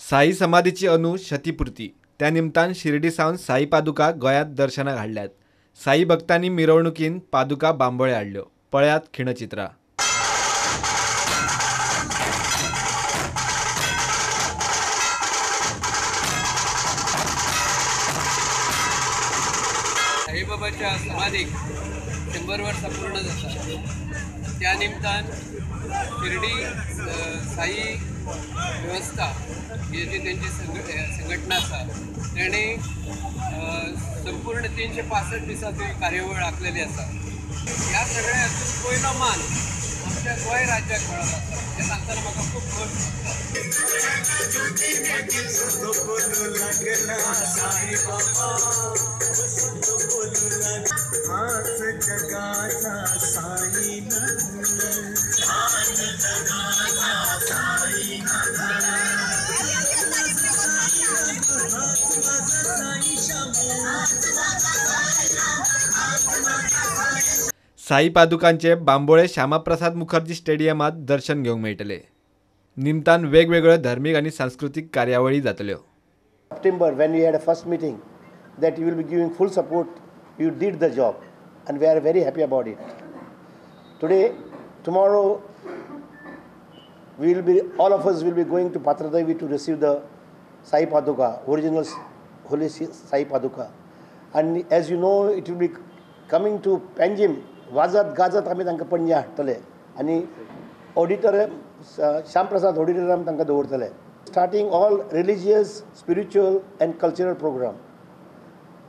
साई समाधीची अनु शतीपुर्ती त्या निमतान शिर्डी सावन साई पादुका गोंयांत दर्शनाक हाडल्यात. साई भक्तांनी मिरवणुकीन पादुका बांबोळे हाडल्यो. पळयात खिणचित्रां. साईबाबाच्या समाधीक 100 वर्सां पूर्ण जाता त्या निमतान शिर्डी साई वेवस्था ही जी तेंची संघटना आसा तेणी संपूर्ण 365 दिसांची कार्यावळ आखलेली आसा. ह्या सगळ्या हातूंत पयलो मान आमच्या गोंय राज्याक मेळत आसा हें सांगतना म्हाका खूब खोस दिसता. साई पादुकांचे बांबोळे श्यामाप्रसाद मुखर्जी स्टेडियमात दर्शन घेवंक मेळटले. निमतान वेगवेगळ्यो धर्मीक आनी सांस्कृतीक कार्यावळी जातल्यो. September when we had a first meeting that you will be giving full support, you did the job and we are very happy about it. Today, tomorrow we will be, all of us will be going to Patradevi to receive the Sai Paduka, original holy Sai Paduka. And as you know, it will be coming to Panjim. वाजत गाजत आमी तांकां पणजे हाडटले आनी auditorium Shyamprasad auditorium तांकां दवरतले. Starting all religious, spiritual and cultural program.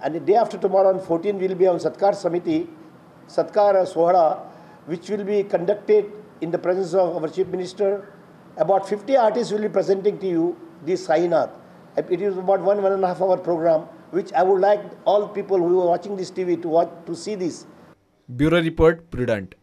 And day after tomorrow on 14 will be on Satkar Samiti, Satkar Sohala, which will be conducted in the presence of our Chief Minister. About 50 artists will be presenting to you this Sainath. It is about 1.5 hour program, which I would like all people who are watching this TV to watch, to see this. Bureau Report, Prudent.